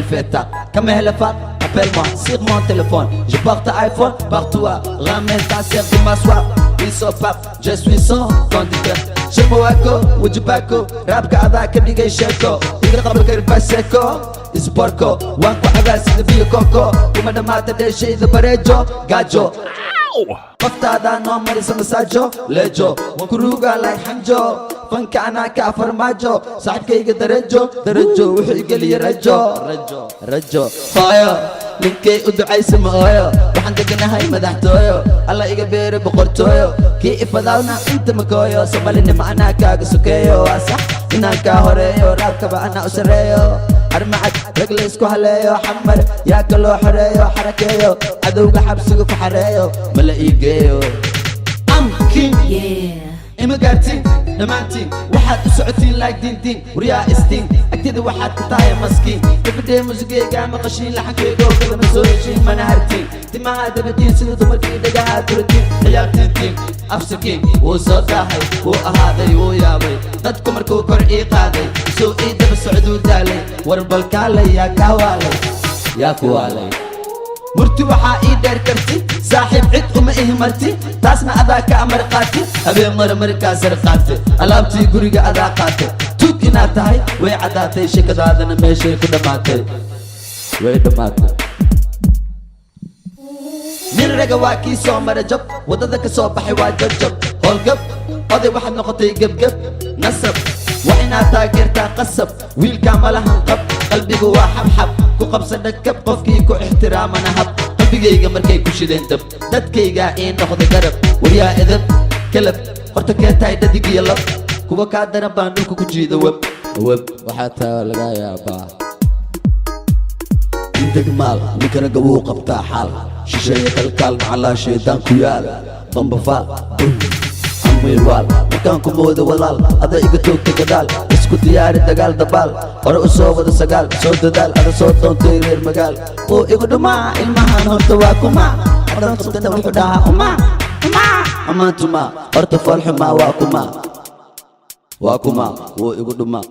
Ilfeta kama helefa. Appelle-moi sur mon téléphone. Je porte iPhone partout. Ramène ta sœur de m'asseoir. Ils sont pas, je suis son conducteur. Shimawako, wajibako, rapka adaa ka dhigay sheeko. Iga qaban kari baseko, isborko, waan ku cabaa sida biyo koko. Kuma dhammaata dheeshayda bareejo, gaajo. Qoftaada noo marisa masaajo, leejo, waan ku ruugaa like xanjo. Fanka anaa kaa farmaajo, saaxiibkayga darajo, darajo, wuxuu igeliya rajo, rajo, rajo. Hooyo, ninkay u ducaysa ma ooyo, waxaan deganahay madaxtooyo, Alla iga beere boqortooyo, kii ifadaawna inta makooyo, Soomaalinima anaa kaaga sokeeyo, waa sax inaan kaa horeeyo, raabkaba anaa u sarreeyo. Armacad rag la isku haleeyo, Xamar yaa kaloo xoreeyo, xarakeeyo, cadowga xabsiga ku xareeyo, ma la ii geeyo. I'm king. Yeah. Ima gaartiin dhammaantiin, waxaad u socotiin like diintiin, waryaa istiin agteeda waxaad ka tahay maskiin. Everyday musigeyga maqashiin, laxankeyga oo kalama soo heshiin, mana hartiin, timaha dabatiin sida dumarkii, dhagaha turatiin, ciyaartiintiin afsakiin. Wuu soo daahay, wuu ahaaday, wuu yaabay dadku markuu kor ii qaaday, isuu ii daba socduu daalay. War balkaalay, yaa kaa waalay, yaa ku waalay? Murti waxaa ii dheer karti, saaxiib cid uma ihi marti, taasna adaa ka amar qaati. Habeen mara markaa sar qaate, alaabtii guriga adaa qaate, tuug inaad tahay way caddaatay, shekadaadana meeshay ku dhammaatay, way dhammaatay. Nin raga waa kii soo mara jab, waddada ka soo baxay waa jabjab howlgab. Oday waxaad noqotay gebgeb, nasab waa inaad taageertaa qasab. Wiilkaa malahan qab, qalbigu waa xabxab, ku qabsa dhakab, qofkii ku ixtiraamana hab. Qalbigayga markay ku shideen dab, dadkaygaa ii noqday garab. Waryaa edab kalab, horta kee tahay dhadig iyo lab? Kuwa kaa daran baan dhulka ku jiida web web. Waxaa taa laga yaabaa. Degmaal ninkana gabuu qabtaa xaal shisheeye, kalkaal macalaa shaydaan ku yaal, bambafaal amiirwaal. Markaan ku mooda walaal, ada iga toogta gadaal, isku diyaari dagaal, dabaal hore u soo wada sagaal, soo dadaal, ada soo doontay reer magaal oo igu dhumaa. Ilmahan horta waa kuma hadan qabtana wuxuu dhahaa uma uma amaantuma, horta foolxumaa waa kuma, waa kuma, wuu igu dhumaa.